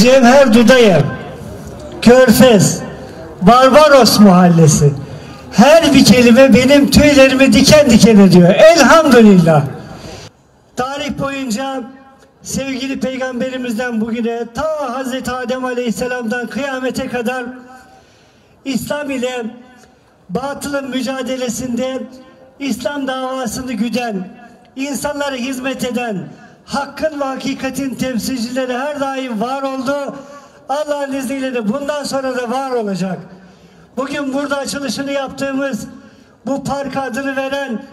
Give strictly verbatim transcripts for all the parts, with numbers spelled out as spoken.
Cevher Dudayev, Körfez, Barbaros Mahallesi. Her bir kelime benim tüylerimi diken diken ediyor. Elhamdülillah. Tarih boyunca sevgili peygamberimizden bugüne, ta Hazreti Adem Aleyhisselam'dan kıyamete kadar İslam ile batılın mücadelesinde İslam davasını güden, insanlara hizmet eden, hakkın ve hakikatin temsilcileri her daim var oldu. Allah'ın izniyle de bundan sonra da var olacak. Bugün burada açılışını yaptığımız bu parka adını veren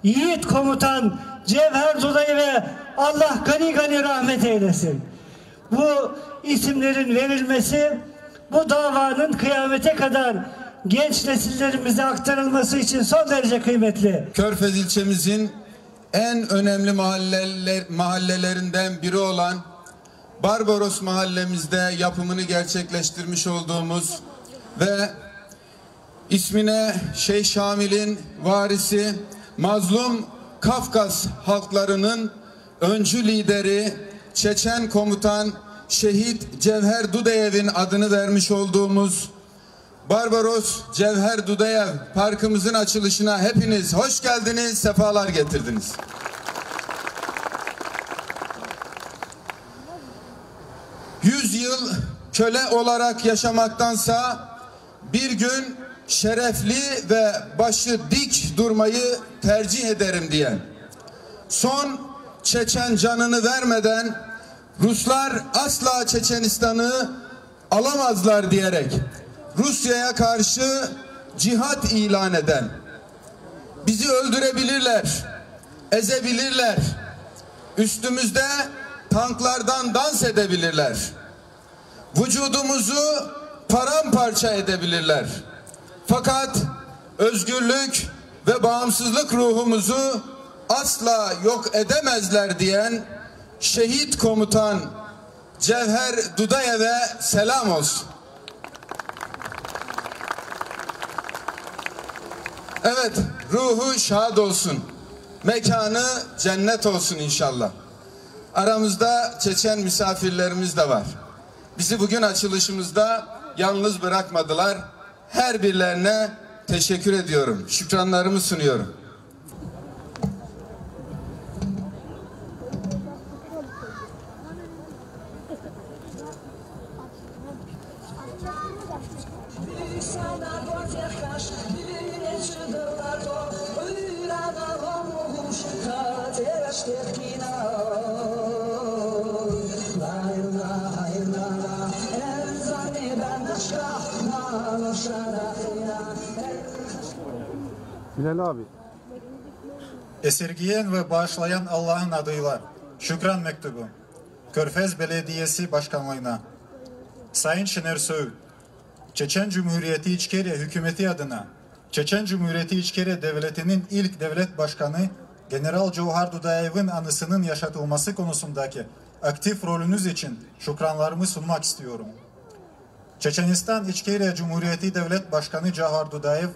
yiğit komutan Cevher Dudayev'e Allah gani gani rahmet eylesin. Bu isimlerin verilmesi bu davanın kıyamete kadar genç nesillerimize aktarılması için son derece kıymetli. Körfez ilçemizin en önemli mahalleler, mahallelerinden biri olan Barbaros mahallemizde yapımını gerçekleştirmiş olduğumuz ve ismine Şeyh Şamil'in varisi, mazlum Kafkas halklarının öncü lideri, Çeçen komutan Şehit Cevher Dudayev'in adını vermiş olduğumuz Barbaros Cevher Dudayev Parkımızın açılışına hepiniz hoş geldiniz, sefalar getirdiniz. Yüz yıl köle olarak yaşamaktansa bir gün şerefli ve başı dik durmayı tercih ederim diyen, son Çeçen canını vermeden Ruslar asla Çeçenistan'ı alamazlar diyerek Rusya'ya karşı cihat ilan eden, bizi öldürebilirler, ezebilirler, üstümüzde tanklardan dans edebilirler, vücudumuzu paramparça edebilirler. Fakat özgürlük ve bağımsızlık ruhumuzu asla yok edemezler diyen şehit komutan Cevher Dudayev'e selam olsun. Evet, ruhu şad olsun. Mekanı cennet olsun inşallah. Aramızda Çeçen misafirlerimiz de var. Bizi bugün açılışımızda yalnız bırakmadılar. Her birlerine teşekkür ediyorum. Şükranlarımı sunuyorum. Bilal abi. Esirgeyen ve bağışlayan Allah'ın adıyla. Şükran mektubu. Körfez Belediyesi Başkanlığına. Sayın Şener Söğüt, Çeçen Cumhuriyeti İçkeriya hükümeti adına Çeçen Cumhuriyeti İçkeriya Devleti'nin ilk devlet başkanı General Cevher Dudayev'in anısının yaşatılması konusundaki aktif rolünüz için şükranlarımı sunmak istiyorum. Çeçenistan İçkeriya Cumhuriyeti Devlet Başkanı Cevher Dudayev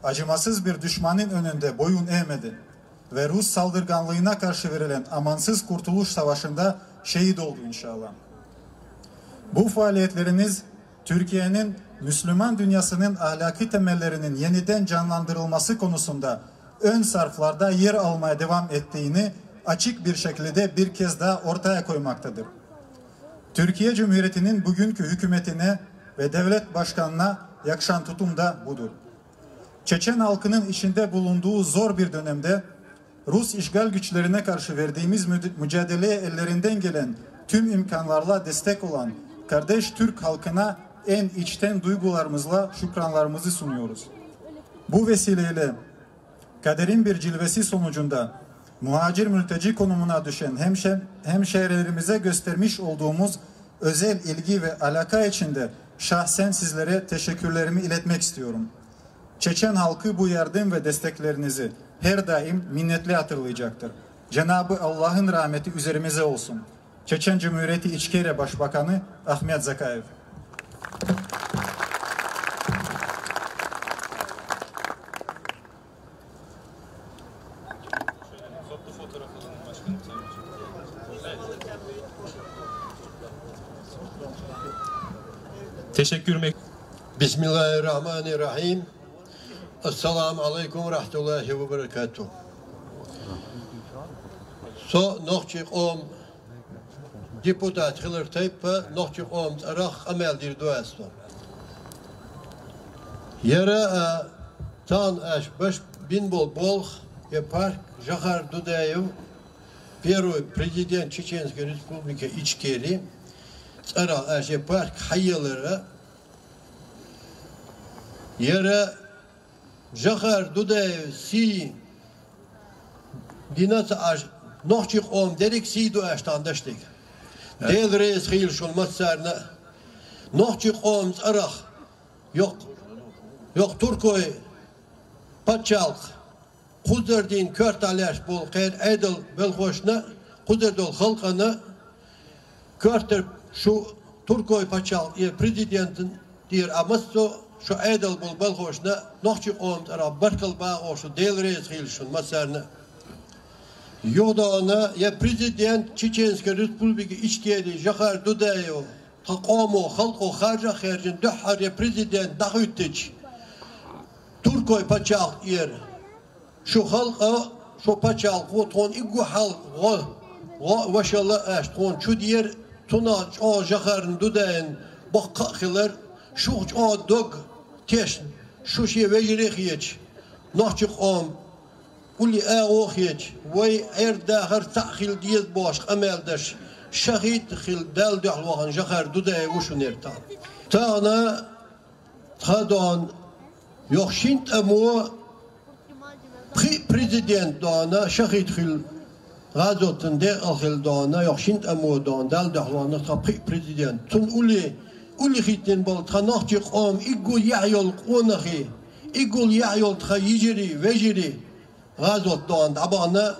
acımasız bir düşmanın önünde boyun eğmedi ve Rus saldırganlığına karşı verilen amansız Kurtuluş Savaşı'nda şehit oldu inşallah. Bu faaliyetleriniz Türkiye'nin Müslüman dünyasının ahlaki temellerinin yeniden canlandırılması konusunda ön saflarda yer almaya devam ettiğini açık bir şekilde bir kez daha ortaya koymaktadır. Türkiye Cumhuriyeti'nin bugünkü hükümetine ve devlet başkanına yakışan tutum da budur. Çeçen halkının içinde bulunduğu zor bir dönemde Rus işgal güçlerine karşı verdiğimiz müd- mücadeleye ellerinden gelen tüm imkanlarla destek olan kardeş Türk halkına en içten duygularımızla şükranlarımızı sunuyoruz. Bu vesileyle kaderin bir cilvesi sonucunda muhacir mülteci konumuna düşen hemşe- hemşehrilerimize göstermiş olduğumuz özel ilgi ve alaka için de şahsen sizlere teşekkürlerimi iletmek istiyorum. Çeçen halkı bu yardım ve desteklerinizi her daim minnetli hatırlayacaktır. Cenabı Allah'ın rahmeti üzerimize olsun. Çeçen Cumhuriyeti İçkeriya Başbakanı Ahmet Zakayev. Toplu fotoğraf alalım başkanım. Sen de çok güzel. Evet. Teşekkür mek- Бисмиллахир-рахманир-рахим. Ассаламу алейкум ва рахматуллахи ва баракатух. Со нохчий къом депутат хилар тайпа нохчий къом цӀарах къамел дир ду ас. Яра, а, тан аш баш бин бол болх, я парк Жохар Дудаев, первый президент Чеченской Республики Ичкери, цӀарах аш я парк хайялара, яра Жохар Дудаев си дина ца аш нохчий къом дерриг си ду аш тан даштиг. Дел рез хил шун массарна. Нохчий къом цӀарах йох, йох туркой пачалх кхузардин кёрталеш бол кхер айдал белхошна, кхузардол халкъана, кёртер шу туркой пачалх я президентин дир а массо, шу айдал бол белхошна, нохчий къом цӀарах баркал багӀо шу, Дел рез хил шун массарна. Югдона я президент Чеченской Республики Ичкери Жохар Дудаев, тха къомо халкъо харжа хержин духьар я президент дахуттич туркой пачалх ир. Шу халкъа, шу пачалхо тхона иггу хьалха гӀо, гӀо вашала аш тхона чудер, цунах чӀо Жохарна Дудаевна боккха а хилар, шух чӀо дог тешна, шу шен вежарий хеча, нохчий къом ули агӀо хеча, вай Ӏер-дахар цхьаъ хила деза бохуш къамел деш, шахид хила Далла дуьхьал вахана Жохар Дудаев ву шун ер тахана. Тахана тха дон йох шин тӀамо пхи президент дона шахид хил, гӀазотан декъал хил дона йох шин тӀамо дон Далла дуьхьал вахана тха пхи президент. Цун ули, ули хиттин бол тха нохчий къом иггул яхь йол къонахи, иггул яхь йол тха йижари, вежари, гӀазот дона дӀабахана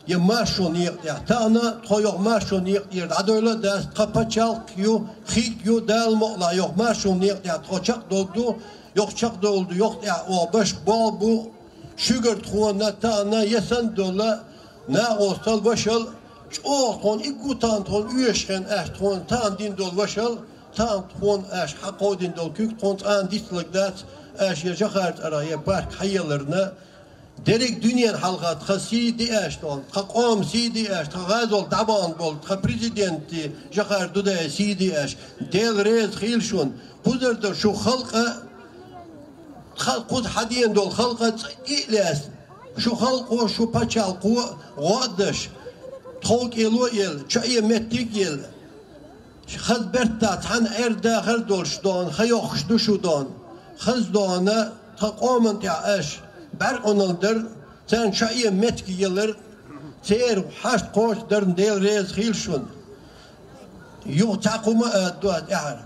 я маршо некъа тӀехь. Тахана тхо йох маршо некъа тӀера дӀадойла дац, тха пачалх ю, хиг ю, Дала мукъла йох маршо некъа тӀехь тхо чакхдолду, йох чакхдолду, йох тӀехь оха баш болх бу, шуьгар тхона тахана я сан дола, накъостал вашал, чӀогӀа тхона иггу тахана тхона оьшхен аш тхона тахана дин дола вашал, тахана тхона аш хьакховдин дола куьг тхона цкъана дицлаг дац, аш я Жохар цӀарах я парк хьаеларна, дерриг дуьнен хьалха тха сий диаш тхона, тха къом сий диаш, тха гӀазол дӀабан бол, тха президенти Жохар Дудай сий диаш, Дел рез хил шун, кхузар дар шу халкъа, тха кхуза хьаден дол халкъа цӀа и лес, шу халкъо, шу пачалхо гӀо а даш, тхов кӀело ел, чоӀе меттиг ел, хаз бертта цхьана Ӏер-дахар долуш дона, ха йохкуш ду шу дона. Хаз дона, тха къоман тӀехь аш бӀаьркъонал дар, царна чоӀе меттиг елар, церан хьашт кхочу дарна Дела реза хил шуна. Юха цхьа кхума а ду ас тӀаьхьара.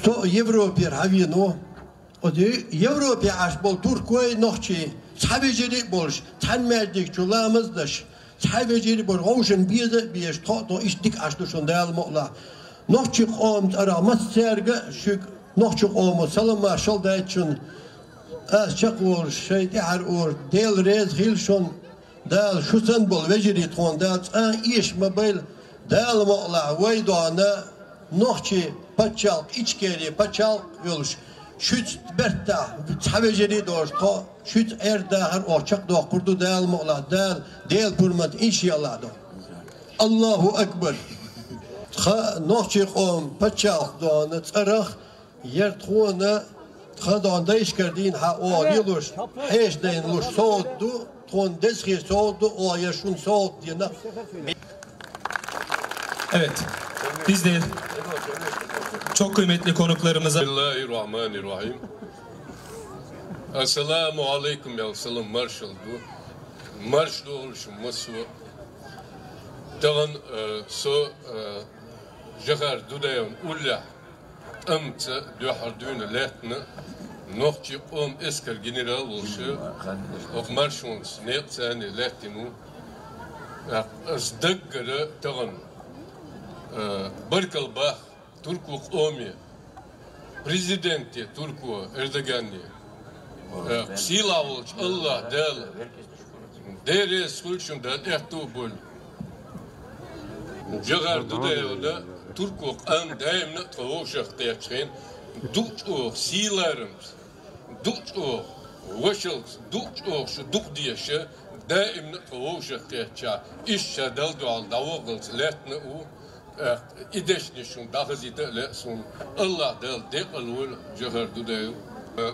Со Европера хьавеана ву. Оцу Европе Ӏаш болу туркой, нохчий, цхьа вежарий а болуш, цхьана маьждиг чу ламаз а даш, цхьа вежарий а болуш, вовшан беза а безаш, тхо а тхо иштта дика Ӏаш ду шуна Дала мукъалахь. Нохчий къоман цӀарах массаьрга а шуьга нохчий къомо салам маршалла дайта шуна. Ас чекхволуш шайн тӀаьхьара ур, Дела реза хила шуна. Дала шу санна болу вежарий тхуна Дала цкъа а эша ма байла. Дала мукъалахь вай дона нохчий паччалкх, Ичкери паччалкх йолуш, шуьца бертахь цхьа вежарий а долуш тхо, шуьца Ӏер-дахар оха чекхдоккхур ду Дала мукъалахь, Дала Делан пурманца иншааллахь до. Аллаху акбар! Тха нохчий къоман паччалкх дона цӀарах Яра тхуна, тхан дон дайшкара дийна хьан оха лелош, хьеша дайна луш совгӀат ду, тхуна деза хир совгӀат ду, оха яра шуна совгӀат дина. Evet. Biz de çok kıymetli konuklarımıza Bismillahirrahmanirrahim. Ассаламу алейкум, я салам маршалла ду. Марш ду олуш массо. Таган, э, со, э, Жохар Дудаевн уллехь тӀамца дуьххьара дуьйна лаьттина нохчий къоман эскар генерал волуш, оха маршонца некъ царна лаьттина ву. Ас даггара тагана, э, баркал бах турку къоме, президенте турку Эрдоганне, э, сийлахь волчу Аллах Дала, Дела реза хуьлда шуна, Дала аьтту а бойла. Жохар Дудаевна Турко къам даимна а тхо вовшах кхетчхьан, дукъ чӀоагӀа сийларамца, дукъ чӀоагӀа вошалца, дукъ чӀоагӀа шу дукъ деша, даимна а тхо вовшах кхетча, иштта ша Далла дуьхьал дӀавогӀалца лаьттана а ву, тӀаккха и дешнаш шун дӀахазийта а лаьа суна. АллахӀ Дала декъал войла Жохар Дудаев.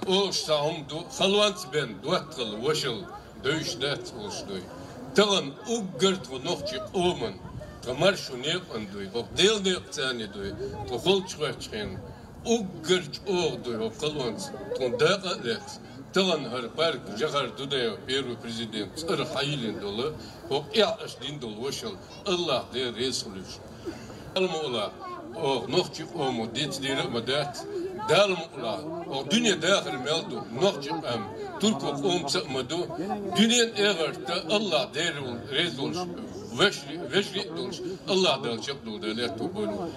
Олуш цхьа хӀума ду, халонца бен доттагӀал вошал девзаш дац олуш дуй. Тахан уггар тхо нохчий къоман, тха маршо некъан дуй, хӀокху Делан некъаца дуй, тхо холчу хоьттучу хенахь, уггар чӀогӀа дуй хӀокху халонца, тхуна дакъа а лаьцна. Тахан хӀара парк Жохар Дудаев, первый президент, цӀарах хьайиллина долу, хӀокху тӀехь аша дина долу вошал, АллахӀ Дела реза хуьлийла шуна. Дала мукъалахь, оха нохчий къомо дицдийр а ма дац. Дала мукъалахь, оха дуьне дахар мел ду, нохчий къам, турко къомца а ма ду. Дуьненан эгӀарта АллахӀ Дела реза волуш, вежарий, вежарий а долуш, АллахӀ Дала чекхдолу Дала летто бойла.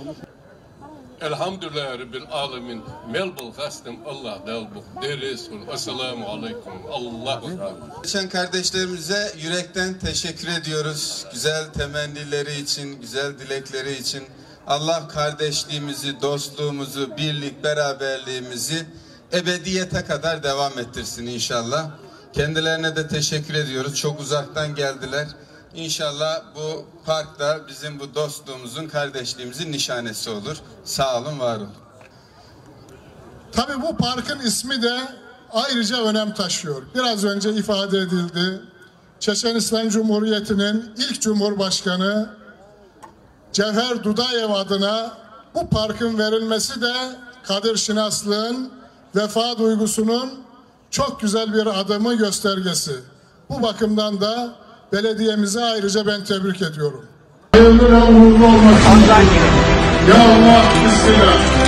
Элхьамдулиллахи Раббил Аламин, мел болу хастам АллахӀ Дала бу. Дела реза хуьлда. Ассаламу алайкум. Аллаху акбар. Geçen kardeşlerimize yürekten teşekkür ediyoruz. Güzel temennileri için, güzel dilekleri için. Allah kardeşliğimizi, dostluğumuzu, birlik beraberliğimizi ebediyete kadar devam ettirsin inşallah. Kendilerine de teşekkür ediyoruz. Çok uzaktan geldiler. İnşallah bu park da bizim bu dostluğumuzun, kardeşliğimizin nişanesi olur. Sağ olun, var olun. Tabii bu parkın ismi de ayrıca önem taşıyor. Biraz önce ifade edildi. Çeçenistan Cumhuriyeti'nin ilk cumhurbaşkanı Cevher Dudayev adına bu parkın verilmesi de kadirşinaslığın, vefa duygusunun çok güzel bir adımı, göstergesi. Bu bakımdan da belediyemizi ayrıca ben tebrik ediyorum. Hayırlı ve uğurlu olmasın. Ya Allah, bismillah.